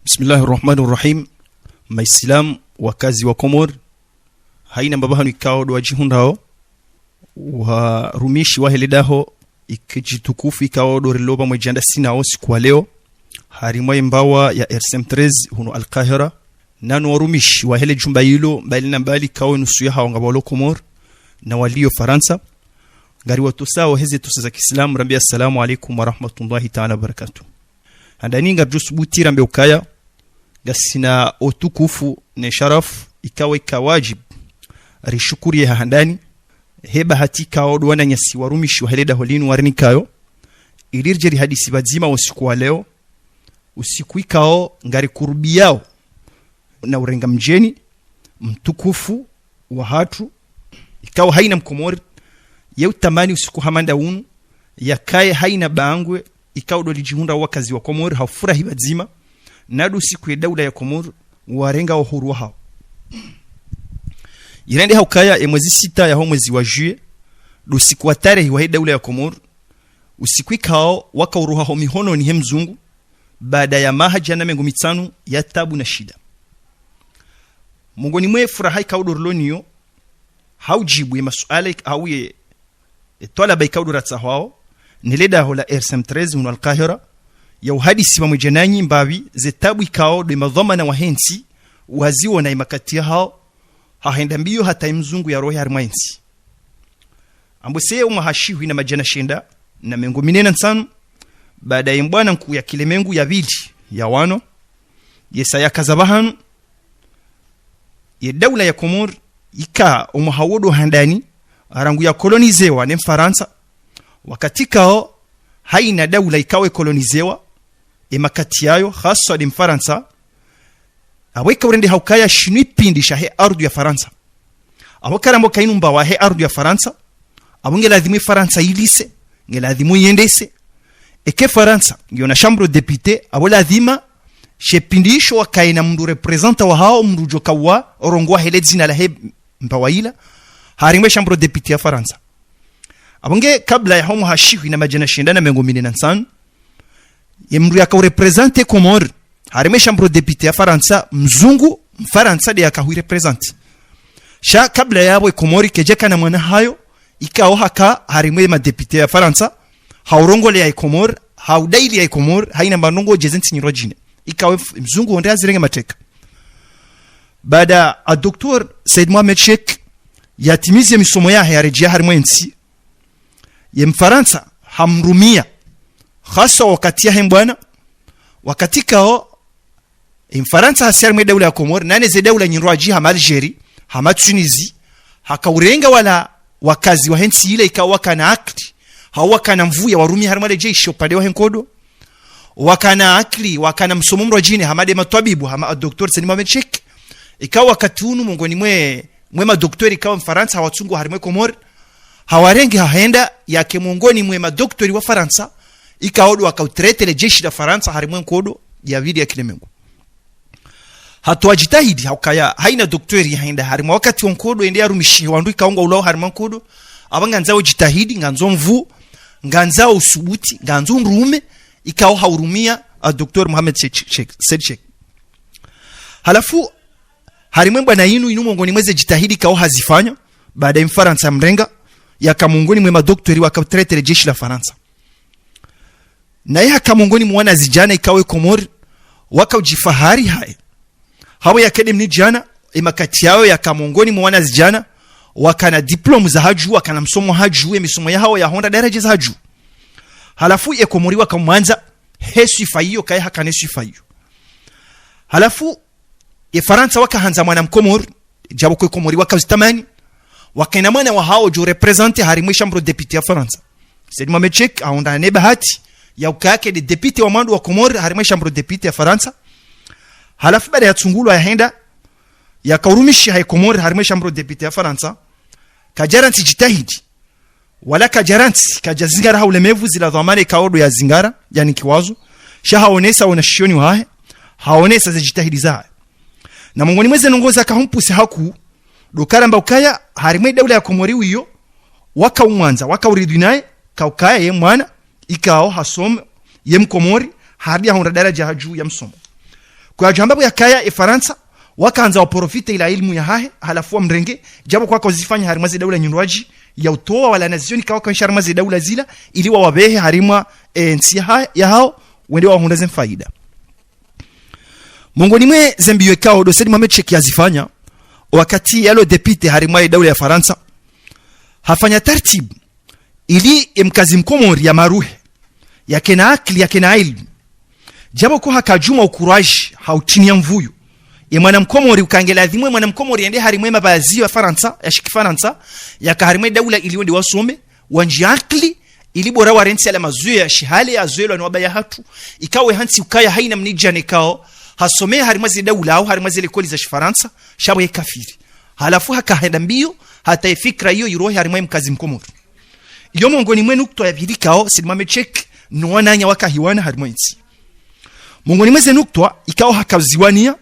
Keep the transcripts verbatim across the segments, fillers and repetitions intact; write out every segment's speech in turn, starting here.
Bismillahi rahmani rahim. Maisilamu, wakazi wa Komori, haina mbapvi hanu ikao ndo wadjihundrao, warumishi wahe le daho iki djitukufu ikao ndo rilo pvamwedja ndasi nao usiku wa leo, harimwa ye mbawa ya R C M treize hunu Alkahira, nanu warumishi wahe le djumba lilo mbali na mbali ikao nusu yahawo ngapvo walo Komori na walio Farantsa, ngariwatosao heze tosa za kiislamu, rambe assalamu alaikum wa rahmatullahi taala wa barakatuh. Handani ngaridjo subuti rambe ukaya, ngasina utukufu ne sharafu, ikao ika wadjibu rishukuriye ha handani, he bahati ikao ndo wananyasi warumishi wahe le daho linu warinikayo, ili ridje rihadisi pvadzima usiku wa leo, usiku ikao ngarikurubiyao na urenga mdjeni mtukufu wahatru, ikao haina Mkomori ye utamani usiku hama nda unu yakaye haina bangwe, ikao ndo lidjihundra wakazi wa Komori ha ufurahi pvadzima, na ndo usiku ye daula ya Komori warenga uhuru wahawo. Irende ha ukaya ye mwezi sita yaho mwezi wa juillet, ndo usiku wa tarehi wahe daula ya Komori, usiku ikao wakauruha ho mihononi he mzungu, baada ya maha djana mengo mitsanu ya tabu na shida. Mongoni mwe furaha ikao ndo rilo nayo, ha udjibu ye masuala ik-, au ye, ye twalaba ikao ndo ratsahwao ne le daho la R C M treize hunu Alkahira, ya uhadisi pvamwedja nanyi mbapvi ze tabu ikao ndo ye madhwamana wahe ntsi waziona ye makati yahawo, ha henda mbiyo hata ye mzungu yarohe harimwa ye ntsi. Ambwese ye umwaha shihwi na madjana shenda na mengo mine na ntsanu, baada ye mbwana nkuu ya kilemengu ya pvili ya wanwa, ye saya kaza pvahanu, ye daula ya Komori ika umwaha wo ndo handani, rangu ya kolonizewa ne Mfarantsa, wakati ikao haina daula ikao ikolonizewa ye makati yayo, haswa nde Mfarantsa, apvo ika urende ha ukaya shinu ipindi shahe ardhu ya Farantsa. Apvo karamba uka inu mbawa yahe ardhu ya Farantsa, apvo nge ladhimu ye Farantsa ilise, nge ladhimu yendese. Eka Farantsa ngiyo na Chambre des députés, apvo ladhima she pindi isho wakaye na mndru représentant wahawo, mndru udjo kawa orongowa he le dzina lahe mbawa ila harimwa ye Chambre des députés ya Farantsa. Apvo nge kabla yaho mwaha shihwi na madjana shenda na mengo mine na ntsanu, ye mndru yaka ureprésenter Komori harimwa ye Chambre des députés ya Farantsa, mzungu, Mfarantsa nde yaka huireprésenter. Sha kabla yapvo ye Komori kayidjaka na mwana hayo ikao haka harimwa ye madéputés ya Farantsa, ha urongoleya ye Komori, ha udailiya ye Komori haina mbandrongo dje ze ntsi nyindrwadjine. Ikao f-, mzungu wo nde hazirenge mateka. Baada a Docteur Said Mohamed Cheikh yatimizi ye misomo yahe yaredjeya harimwa ye ntsi, ye Mfarantsa hamrumia, haswa wakati yahe mbwana, wakati ikao ye Mfarantsa hasi harimwa ye daula ya Komori, nane ze daula nyindrwadji hama Algérie, hama Tunisie, haka urenga wala wakazi wahe ntsi ile ikao wakana akili, hau wakana nvuu ya warumia harimwa le jeshi upande wahe nkodo, wakana akili, wakana msomo mndrwadjine, hama nde matwabibu, hama a Docteur Said Mohamed Cheikh, ikao wakati unu mongoni mwe, mwe madocteur ikao Mfarantsa hawatsungu harimwa ye Komori, hawarenge hahenda yake mongoni mwe madocteur wa Farantsa, ikao ndo waka utraiter le jeshi la Farantsa harimwa ye nkodo ya pvili ya kilemengu. Hatowa djitihadi ha ukaya haina docteur yahenda harimwa wakati wa nkodo yende yarumishihe wandru ikao ngwaulao harimwa nkodo, apvo ngandzao djitihadi, ngandzo nvuu, ngandzao usubuti, ngandzo undrume, ikao haurumia a Docteur Mohamed Cheikh, Cheikh, Said Cheikh. Halafu, harimwa ye mbwana inu, inu mongoni mwe ze djitihadi ikao hazifanya, baada ye Mfarantsa yamrenga, yaka mongoni mwe madocteur waka utraiter le jeshi la Farantsa. Naye haka mongoni mwa wanazidjana ikao ye Komori waka udjifahari haye. Hapvo yaka nde mnidjana, ye makati yayo yaka mongoni mwa wanazidjana wakana diplôme za hadju, wakana msomo hadju, ye misomo yahawo yahondra daraja za hadju. Halafu ye Komori waka umwandza he swifa iyo, kaye hakana ye swifa iyo. Halafu ye Farantsa waka handza mwana Mkomori, djapvo ko ye Komori waka uzitamani, wakaina mwana wahawo udjo représenter harimwa ye Chambre des députés ya Farantsa. Said Mohamed Cheikh hahundra ne bahati ya ukaya yake nde député wa mwando wa Komori harimwa ye Chambre des députés ya Farantsa. Halafu baada yatsungulwa yahenda, yaka urumishiha ye Komori harimwa ye Chambre des députés ya Farantsa, kadjarantsi djitihadi, wala kadjarantsi, kadjazingara ha ulemevu zila dhwamana ikao ndo yazingara, yanikiwa zo, sha haonesa wona shioni wahahe, haonesa ze djitihadi zahahe. Na mongoni mwe ze ndrongoo zaka humpusi hakuu, ndo karamba ukaya harimwa ye daula ya Komori wiyo, waka umwandza, waka uridhwi naye, ka ukaya ye mwana ikao hasoma, ye Mkomori, harudi hahundra daraja hadju ya msomo. Kwadjamba pvo yakaya e Farantsa, wakahandza waprofite ila ilmu yahahe, halafu wamrenge, djapvo kwaka uzifanya harimwa ze daula nyindrwadji, ya utowa wala nazioni kawo kansha harimwa ze daula zila, ili wawabehe harimwa, e, ntsi yaha-, yahao, wende wahundre ze mfaida. Mongoni mwe ze mbiyo ikao ndo Said Mohamed Cheikh yazifanya, wakati yalo député harimwa e daula ya Farantsa, hafanya tartibu, ili e mkazi mkomori yamaruhe, yakena akili, yakena ilmu. Djapvo ko haka djuma ukuraji, ha utini ya mvuyu. E mwana mkomori uka nge ladhimu, e mwana mkomori yende harimwa e mabazi ya Farantsa, ya shikifarantsa, yaka harimwa e daula ili wende wasome, wandji akili, ili bora warentsi yala mazuyo ya shihale, yazoelwa no wababa yahatru, ikao we hantsi ukaya haina mnidjane kao, hasome harimwa ze daula au harimwa ze likoli za shifarantsa, sha pvo ye kafiri. Halafu haka henda mbiyo, hata e fikira iyo irohe harimwa e mkazi mkomori. Iyo mongoni mwe nukutwa ya pvili ikao Said Mohamed Cheikh no wananya waka hiwana harimwa e ntsi. Mongoni mwe ze nukutwa ikao haka uziwania,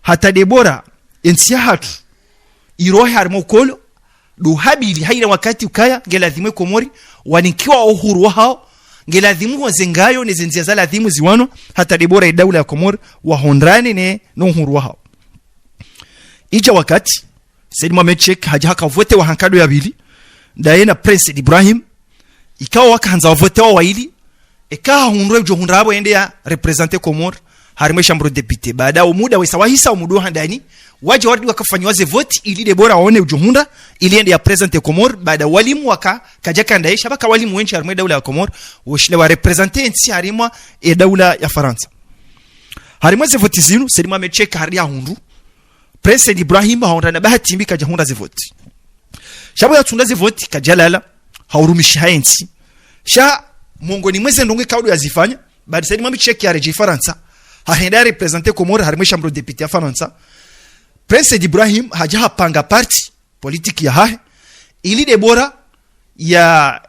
hata nde bora e ntsi yahatru irohe harimwa ukolo, ndo habili haina wakati ukaya nge ladhimu e Komori wanikiwa uhuru wahao, nge ladhimu wazengayo ne ze ndzia za ladhimu ziwanwa, hata nde bora e daula ya Komori wahundrane ne, no uhuru wahao. Idja wakati, Said Mohamed Cheikh hadja haka votewa ha nkado ya pvili, ndaye na Prince Said Ibrahim, ikao wakahandza wavotewa waili, eka hahundrwa udjo hundra apvo yende ya représenter Komori harimwa e Chambre des députés. Baada o muda wesa wahisa, o muda wa handani, wadja warudi wakafanyiwa ze voti ili nde bora waone udjo hundra, ili yende ya présenter Komori, baada walimu waka, kadjaka ndaye, sha pvaka walimu wendji harimwa e daula ya Komori, woshile wa représenter e ntsi harimwa e daula ya Farantsa. Harimwa ze voti zinu, Said Mohamed Cheikh hari hahundru, Prince Said Ibrahim hahundra na bahati mbi kadjahundra ze voti. Sha pvo yatsunda ze voti kadjalala, ha urumishi ha e ntsi. Sha mongoni mwe ze ndrongoo ikao ndo yazifanya, baada Said Mohamed Cheikh yaredjei Farantsa, hahenda ya représenter Komori harimwa e Chambre des députés ya Farantsa. Prince Said Ibrahim hadja hapanga parti politique yahahe, ili nde bora ya,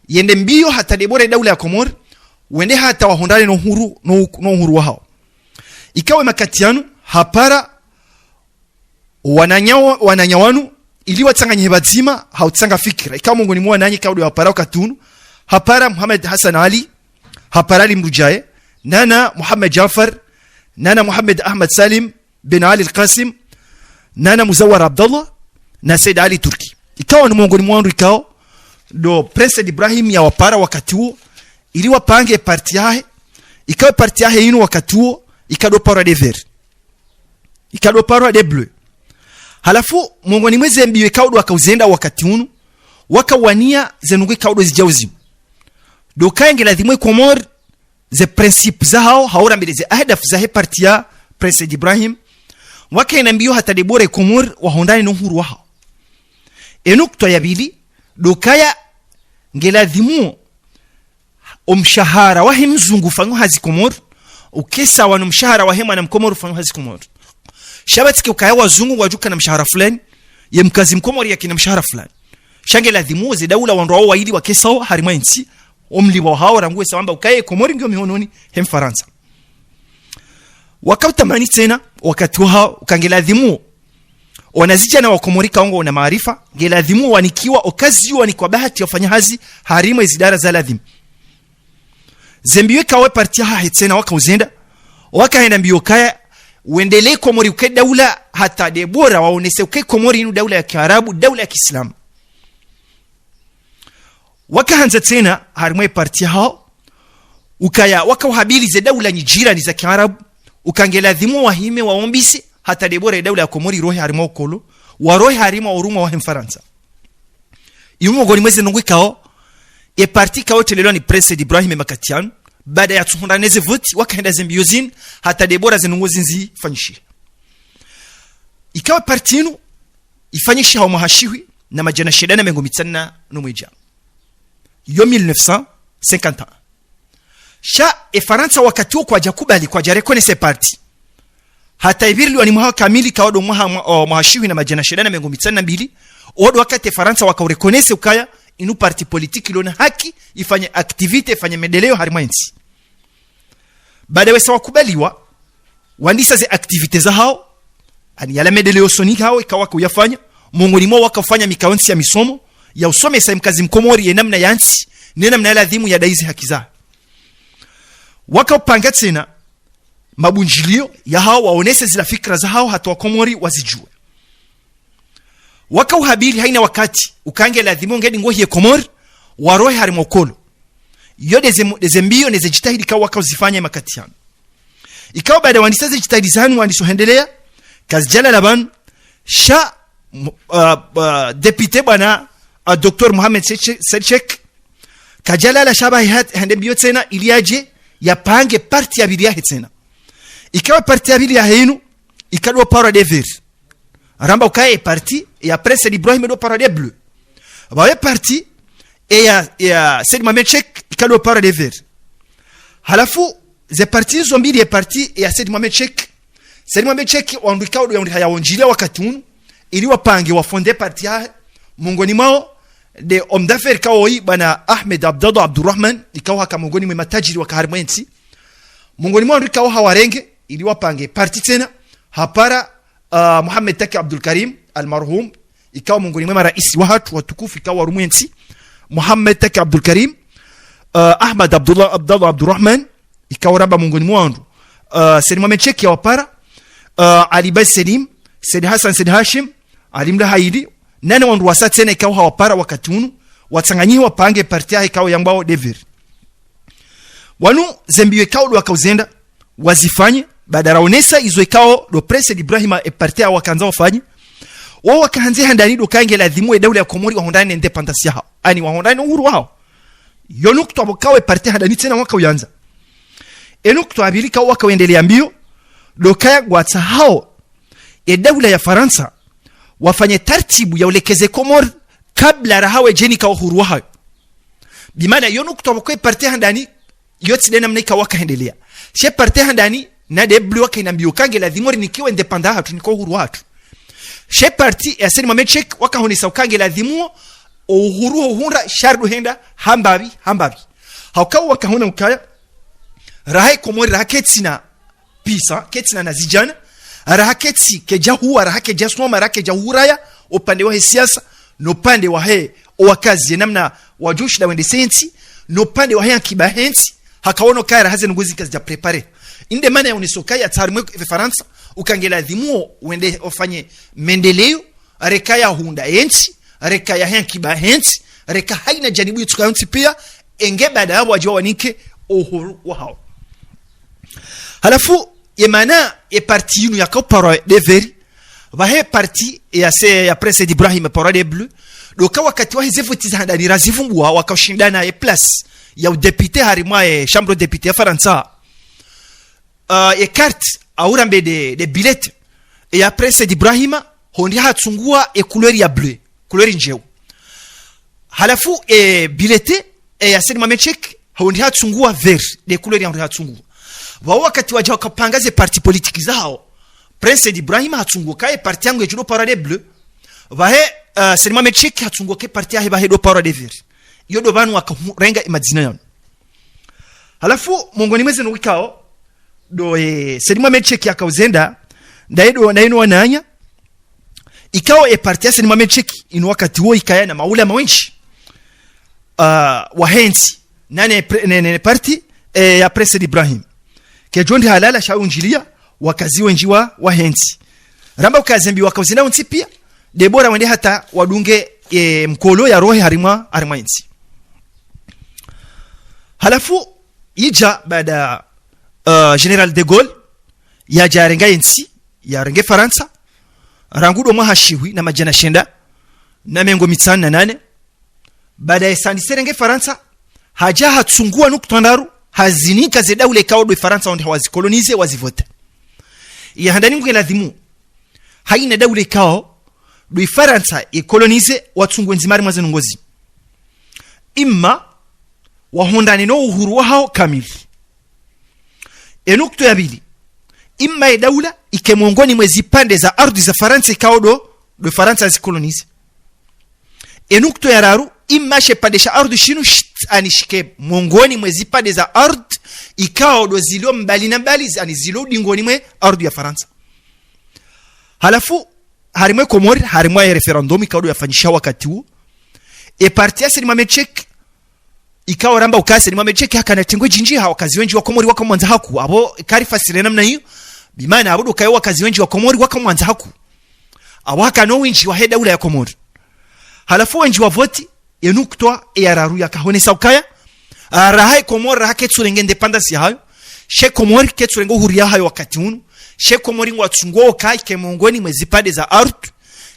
yende mbiyo hata nde bora e daula ya Komori, wende hata wahundrane no uhuru, no, no uhuru wahao. Ikao e makati yanu, hapara wananya wa-, wananya wanu, ili watsanganyihe pvadzima, ha utsanga fikira. Ikao mongoni mwa wananya ikao ndo wapara wakati unu, hapara Mohamed Hassan Ali, hapara Ali Mroudjae, nana Mohamed Djaffar, nana Mohamed Ahmed Salim, Ben Ali Al-Qasim, nana Muzawar Abdallah, na Said Ali Turki. Ikao ni mongoni mwa wandru ikao ndo Prince Said Ibrahim yawapara wakati uo, ili wapange parti yahe, ikao parti yahe inu wakati uo, ika ndo parwa nde Vert. Ika ndo parwa nde Bleu. Halafu, mongoni mwe ze mbiyo ikao ndo waka uzenda wakati unu, waka wania ze ndrongoo ikao ndo zidjao zinu. Ndo ukaya nge ladhimu e Komori, ze principes zahao, hau rambile ze ahdafu zahe parti ya Prince Said Ibrahim, waka henda mbiyo hata nde bora e Komori wahundrane no uhuru wahao. E nukutwa ya pvili, ndo ukaya nge ladhimu o mshahara wahe mzungu ufanyao hazi Komori, uke sawa no mshahara wahe mwana mkomori ufanyao hazi Komori. Sha pvatsike ukaya wazungu ngwadjo ukana mshahara fulani, ye mkazi mkomori yakina mshahara fulani. Sha nge ladhimu ze daula wandru wao waili wake sawa harimwa e ntsi, o mlipvo wahao rangu wesa wamba ukaya e Komori ngiyo mihononi he Mfarantsa. Waka utamani tsena, wakati wahao, uka nge ladhimu wanazidjana wa Komori ikao ngwaona maarifa, nge ladhimu wanikiwa occasion, wanikwa bahati ya ufanya hazi harimwa e zidara za ladhimu. Ze mbiyo ikao e parti yahahe tsena waka uzenda, waka henda mbiyo ukaya, wendelee Komori uke daula hata nde bora, waonese uke Komori inu daula ya kiarabu, daula ya kiislamu. Waka handza tsena harimwa e parti yahao, ukaya waka uhabili ze daula nyijirani za kiarabu, uka nge ladhimu wahime waombise, hata nde bora e daula ya Komori irohe harimwa ukolo, warohe harimwa urumwa wahe Mfarantsa. Iyo mongoni mwe ze ndrongoo ikao, e parti ikao telelwa ni Prince Said Ibrahim e makati yanu, baada yatsuhundrane ze voti, waka henda ze mbiyo zinu, hata nde bora ze ndrongoo zinu zifanyishihe. Ikao e parti inu, ifanyishiha o mwaha shihwi na madjana shenda na mengo mitsanu no mwedja. Yo mille neuf cent cinquante et un. Sha e Farantsa wakati uo kwadja kubali, kwadja reconnaître e parti. Hata ipvirilwa ni mwaha kamili ikao ndo mwaha mwa-, o, mwaha shihwi na madjana shenda na mengo mitsanu na mbili, o ndo wakati e Farantsa waka ureconnaître ukaya inu parti politique ilo na haki, ifanye activité, ifanye mendeleo harimwa e ntsi. Baada wesa wakubaliwa, wandisa ze activités zahao, ani yala mendeleo usoni hao, ikao waka uyafanya, mongoni mwao waka ufanya mikao ntsi ya misomo, ya usomesa e mkazi mkomori ye namna ya ntsi, ne namna ya ladhimu yadai ze haki zahe. Waka upanga tsena, mabundjilio yahao, waonese zila fikira zahao hata Wakomori wazidjuwe. Waka uhabili haina wakati ukaya nge ladhimu ngedi ngohiye Komori, warohe harimwa ukolo. Iyo ndeze, ndeze mbio neze djitihadi ikao waka uzifanya makati yanu. Ikao baada wandisa ze djitihadi zanu wandisa uhendelea, kazidjalala pvanu, sha, m-, ah, ah, député bwana, ah, Docteur Mohamed Said Cheikh, Said Cheikh, kadjalala sha pvahe hat-, hende mbio tsena ili yadje yapange parti ya pvili yahe tsena. Ikao parti ya pvili yahe inu, ikao ndo parwa nde Verts. Ramba ukaya ye parti ya Prince Said Ibrahim ndo parwa nde Bleus. Pvahe parti ya, ya Said Mohamed Cheikh ikao ndo parwa nde Verts. Halafu, ze parti zo mbili, ye parti ya Said Mohamed Cheikh, Said Mohamed Cheikh wandru ikao ndo yandru haya wondjilia wakati unu, ili wapange wafonde parti yahe, mongoni mwao, nde homme d'affaires ikao oyi, bwana Ahmed Abdallah Abdurrahman, ikao haka mongoni mwe matajiri waka harimwa entsi. Mongoni mwa wandru ikao hawarenge, ili wapange parti tsena, hapara, ah, Mohamed Taki Abdul Karim, almarhum, ikao mongoni mwe maraisi wahatru watukufu ikao warumwa entsi, Mohamed Taki Abdul Karim, ah, Ahmed Abdallah, Abdallah Abdurrahman, ikao ramba mongoni mwa wandru, ah, Said Mohamed Cheikh yawapara, ah, Ali Bazi Selim, Said Hassan Said Hashim, Ali Mlahaili, nane wandru wasa tsena ikao hawapara wakati unu, watsanganyihe wapange parti yahe ikao yambwao nde Verts. Wanu ze mbio ikao ndo waka uzenda, wazifanye, baada raonesa izo ikao ndo Prince Said Ibrahim ye parti yahe wakandza wafanye. Wao waka handze handani ndo ukaya nge ladhimu ye daula ya Komori wahundrane ne indépendance yahao. Yaani wahundrane uhuru wahao. Yo nukutwa pvo ikao ye parti handani tsena waka uyandza. Ye nukutwa ya pvili ikao waka uendelea mbio, ndo ukaya ngwatsahao ye daula ya Farantsa, wafanye tartibu ya ulekeze Komori kabla raha wedjeni ka uhuru wahayo. Bimaana yo nukutwa pvo ikao ye parti handani, yo tsi nde namna ikao waka hendelea. She parti handani, na nde Bleus waka ina mbio ukaya nge ladhimu rinikiwe indépendance yahatru, nika uhuru wahatru. She parti ya Said Mohamed Cheikh waka honesa ukaya nge ladhimu o uhuru ho uhundra sha ridjo henda hambapvi, hambapvi. Hauka waka hona ukaya, raha ye Komori, raha ketsina pesa, ketsina na zidjana, raha ketsi, kedja huwa, raha kedja soma, raha kedja huraya, upande wahe siasa, no upande wahe, o wakazi, ye namna wadjo ushinda wendese entsi, no upande wahe ankiba yahe ntsi, haka wono ukaya raha ze ndrongoo zinu kazidja préparé. Inde maana yaonesa ukaya tsi harimwa ye Farantsa, ukaya nge ladhimu wende wafanye mendeleo, reka ya hundra entsi, reka yahe ankiba yahe ntsi, reka haina janibu itsuka yontsi pia, enge baada yapvo wadje wawanike uhuru wahao. Halafu, ye maana ye parti yinu yaka uparwa nde Verts, pvahe parti ya se, ya Prince Said Ibrahim parwa nde Bleus, ndo uka wakati wahe ze voti za handani razivumbua waka ushindana ye place ya udéputé harimwa ye Chambre des députés ya Farantsa. Ah, ye carte, au rambe nde, nde billet, ya Prince Said Ibrahim, hondri hatsungua ye couleur ya bleu, couleur ndjeu. Halafu, ye billet, ya Said Mohamed Cheikh, hondri hatsungua vert, nde couleur ya hondri hatsungua. Pvao wakati wadja wakapanga ze parti politique zahao, Prince Said Ibrahim hatsungua ukaya ye parti yangu yedjo ndo parwa nde bleu. Pvahe, ah, Said Mohamed Cheikh hatsungua ukaya ye parti yahe pvahe ndo parwa nde vert. Iyo ndo pvanu waka hu-, renga ye madzina yanu. Halafu, mongoni mwa ze ndrongoo ikao, ndo, eh, Said Mohamed Cheikh yaka uzenda, ndaye ndo, ndaye no wananya, ikao ye parti ya Said Mohamed Cheikh, inu wakati wo ikaya na maulama wendji, ah, wahe ntsi, nane pre-, ne, ne, ne parti, eh, ya Prince Said Ibrahim. Kedjo ndi halala sha undjilia, wakazi wendji wa, wahe ntsi. Ramba ukaya ze mbio waka uzenda wontsi pia, nde bora wende hata wadunge, eh, mkolo yarohe harimwa, harimwa entsi. Halafu, idja baada, eh, Général de Gaulle, yadja yarenga yentsi, yarenge Farantsa, rangu ndo mwaha shihwi na madjana shenda na mengo mitsanu na nane, baada ye sandise renge Farantsa, hadja hatsungua nukutwa ndraru, hazinika ze daula ikao ndo Farantsa wende hawazikolonize, wazivota. Ya handani nge ladhimu, haina daula ikao ndo Farantsa yekolonize, watsungue ndzima harimwa ze ndrongoo zinu. Imma wahundrane no uhuru wahao kamili. Ye nukutwa ya pvili, imma ye daula ike mongoni mwe zipvandre za ardhwi za Farantsa ikao ndo, ndo Farantsa yazikolonize. Ye nukutwa ya raru, imma she pvandre sha ardhwi shinu shit-, yaani shike mongoni mwe zipvandre za ardhwi ikao ndo zilio mbali na mbali, yaani zilio udingoni mwe ardhwi ya Farantsa. Halafu, harimwa ye Komori, harimwa ye référendum ikao ndo yafanyisha wakati uwo, ye parti ya Said Mohamed Cheikh, Ikao ramba ukaya Said Mohamed Cheikh hakana tengwe djindji ha wakazi wendji wa Komori wakamwandza haku. Apvo kari fasiri namna iyo. Bimaana apvo ndo ukaya wakazi wendji wa Komori wakamwandza haku. Apvo hakana wendji wahe daula ya Komori. Halafu wendji wa voti, ye nukutwa ya raru yakahonesa ukaya, ah, raha ye Komori, raha ketsurenge indépendance yahayo, she Komori ketsurenge uhuru yahayo wakati unu, she Komori ngwatsungwao ukaya ike mongoni mwe zipvandre za ardhwi,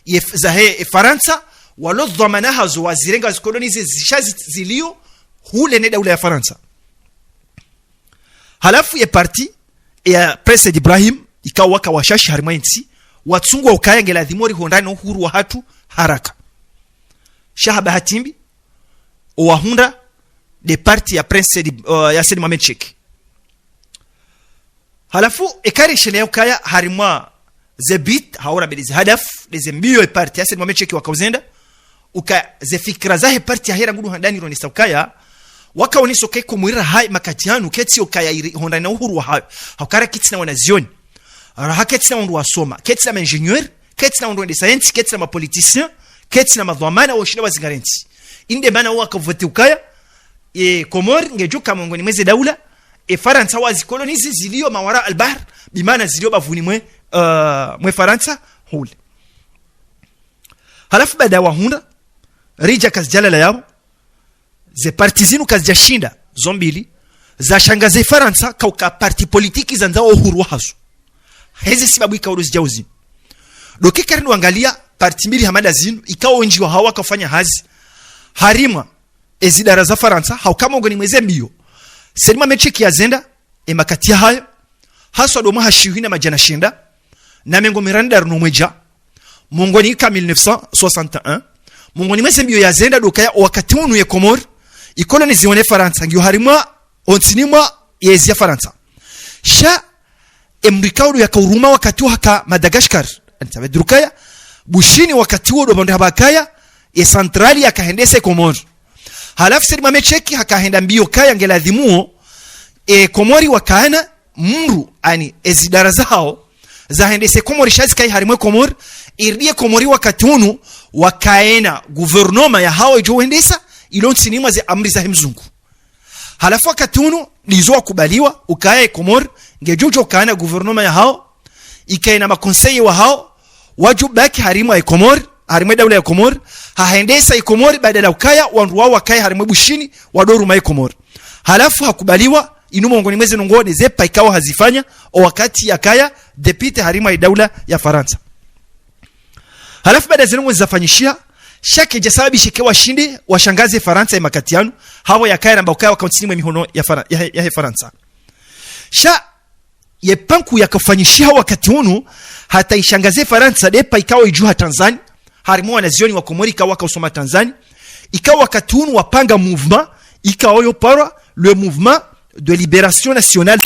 ye f-, zahe, e Farantsa, walo dhwamana hazo wazirenga zikoloni ze zisha zi-, zilio, hule ne daula ya Farantsa. Halafu ye parti ya Prince Said Ibrahim, ikao waka washashi harimwa entsi, watsungwa ukaya nge ladhimu rihundrane no uhuru wahatru haraka. Sha ha bahati mbi, owahundra nde parti ya Prince Said, uh, ya Said Mohamed Cheikh. Halafu, eka rishelea ukaya harimwa ze but, hau rambele ze hadaf, nde ze mbio e parti ya Said Mohamed Cheikh wakauzenda, uka ze fikira zahe parti yahe rangu ndo handani ronesa ukaya, wakaonesa ukaya Komori raha ye makati yanu, ketsi ukaya irihundrane no uhuru wahayo. Hauka raha ketsina wanazioni. Raha ketsina wandru wasoma, ketsina ma ingénieur, ketsina wandru wendesa entsi, ketsina ma politicien, ketsina madhwamana, woshinda wazingare entsi. Inde mana wakavoti ukaya, e Komori ngedjo ka mongoni mwe ze daula, e Farantsa wazikolonize zilio mawara al-bahr, bimaana zilio bavuni mwe, uh, mwe Farantsa, hule. Halafu baada wahundra, ridja kazidjalala yapvo, ze parti zinu kazidjashinda, zo mbili, zashangaza e Farantsa, kauka parti politique zandzao uhuru wahazo. Heze sibabu ikao ndo zidjao zinu. Ndo eka rinu angalia parti mbili hama nda zinu, ikao wendji wahao wakafanya hazi. Harimwa, ezidara za Farantsa, hauka mongoni mwe ze mbio. Said Mohamed Cheikh yazenda, e makati yahayo, haswa ndo mwaha shihwi na madjana shenda, na mengo mirandaru no mwedja, mongoni ika mille neuf cent soixante et un, mongoni mwe ze mbio yazenda ndo ukaya wakati unu ye Komori, ikoloniziwa ne Farantsa, ngiyo harimwa, ontsini mwa yezi ya Farantsa. Sha, emrikao ndo yakauruma wakati wo haka Madagascar. Ani tsabe ndo ukaya, Bushini wakati wo ndo pvandru hapvo hakaya, ye centrale yakahendesa e Komori. Halafu Said Mohamed Cheikh hakahenda mbio ukaya nge ladhimu wo, e Komori wakana mdru, ani ezidara zahao, zahendese Komori sha zikayi harimwa e Komori, iridi e Komori wakati unu, wakaena gouvernement yahao idjo wendesa, ilo ntsini mwa ze amri zahe mzungu. Halafu wakati unu, ndizo wakubaliwa, ukaya e Komori, ngedjo djo kana gouvernement yahao, ikaena ma conseillers wahao, wadjo baki harimwa e Komori, harimwa e daula ya Komori, hahendesa e Komori, badala ukaya, wandru wao wakaye harimwa e Bushini, wado ruma e Komori. Halafu hakubaliwa, inu mongoni mwe ze ndrongoo nde ze pas ikao hazifanya, o wakati yakaya, député harimwa e daula ya Farantsa. Halafu baada ze ndrongoo zafanyishiha, sha kedja sababisha ike washinde, washangaze Farantsa ye makati yanu, hapvo yakaya ramba ukaya waka ontsini mwe mihono ya Fara-, ya, yahe Farantsa. Sha, ye pas nkuu yakafanyishiha wakati unu, hata ishangaze Farantsa nde pas ikao idjuha Tanzanie, harimwa wanazioni wa Komori ikao wakausoma Tanzanie, ikao wakati unu wapanga mouvement, ikao yo parwa, le mouvement de libération nationale.